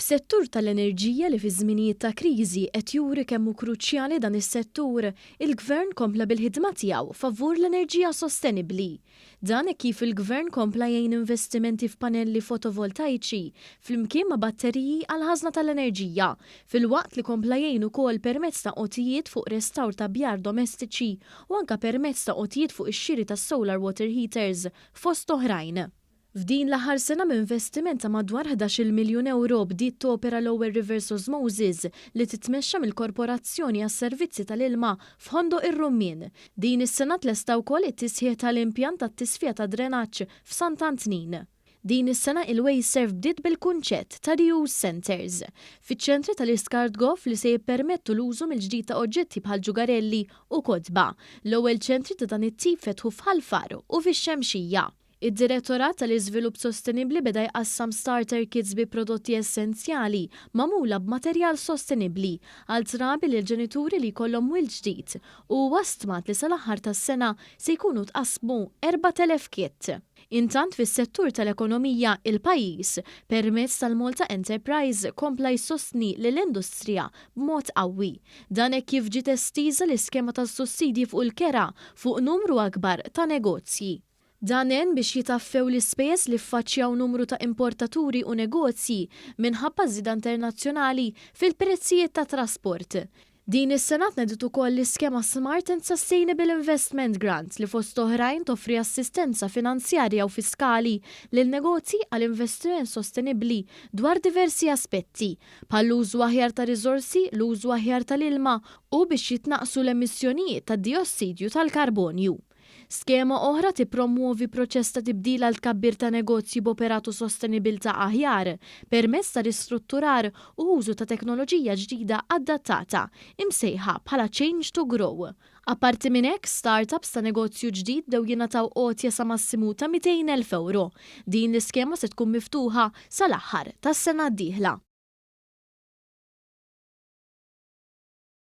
F'settur tal-enerġija li fi żminijiet ta' kriżi qed juri kemm hu kruċjali dan is-settur, il-Gvern kompla bil-ħidma tiegħu favur l-enerġija sostenibbli. Dan hekk kif il-Gvern kompla jgħin investimenti f'panelli fotovoltajċi flimkien ma' batteriji għall-ħażna tal-enerġija, filwaqt li kompla jgħin ukoll permezz ta' għotijiet fuq restawr ta' bjar domestiċi u anke permezz ta' għotjiet fuq ix-xiri ta' solar water heaters fost oħrajn. F'din l-aħħar sena b'investiment ta' madwar 11-il miljun ewro bdiet topera l-ewwel reverse osmosis li titmexxa mill-Korporazzjoni għas-Servizzi tal-Ilma f'Ħondoq ir-Rummien. Din is-sena tlesta wkoll it-tisħiħ tal-impjant tat-tisfija tad-drenaġġ f'Sant'Antnin. Din is-sena il-WasteServ bdiet bil-kunċett ta' reuse centres fiċ-ċentri tal-iskart goff li se jippermettu l-użu mill-ġdid ta' oġġetti bħal ġugarelli u kotba. L-ewwel ċentri ta' dan it-tip fetħu f'Ħal Far u fix-Xemxija. Id-Direttorat tal-Iżvilupp Sostenibbli beda jqassam starter kits bi prodotti essenzjali magħmula b'materjal sostenibbli għal trabi lil ġenituri li jkollhom wild ġdid u huwa stmat li sal-aħħar tas-sena se jkunu tqassmu 4,000 kit. Intant fis-settur tal-ekonomija, il-pajjiż, permezz tal-Malta Enterprise kompla jsostni lill-industrija b'mod qawwi. Dan hekk kif ġiet estiża l-iskema tas-sussidji fuq il-kera fuq numru akbar ta' negozji. Dan għen biex jitaffew l-ispejjeż li ffaċċjaw numru ta' importaturi u negozji minħabba żieda internazzjonali fil-prezzijiet tat-trasport. Din is-sena tnediet ukoll l-iskema Smart and Sustainable Investment Grant li fost oħrajn toffri assistenza finanzjarja u fiskali lil negozji għal investiment sostenibbli dwar diversi aspetti, bħall-użu aħjar ta' riżorsi, l-użu aħjar tal-ilma u biex jitnaqqsu l-emissjonijiet tad-diossidju tal-karbonju. Skema oħra tippromwovi proċess ta' tibdil għal tkabbir ta' negozji b'operat u sostenibilità aħjar permezz ta' ristrutturar u użu ta' teknoloġija ġdida adattata, imsejħa bħala Change to Grow. Apparti minn hekk, startups ta' negozju ġdid bdew jingħataw għotja sa massimu ta' 200,000 ewro. Din l-iskema se tkun miftuħa sal-aħħar tas-sena d-dieħla.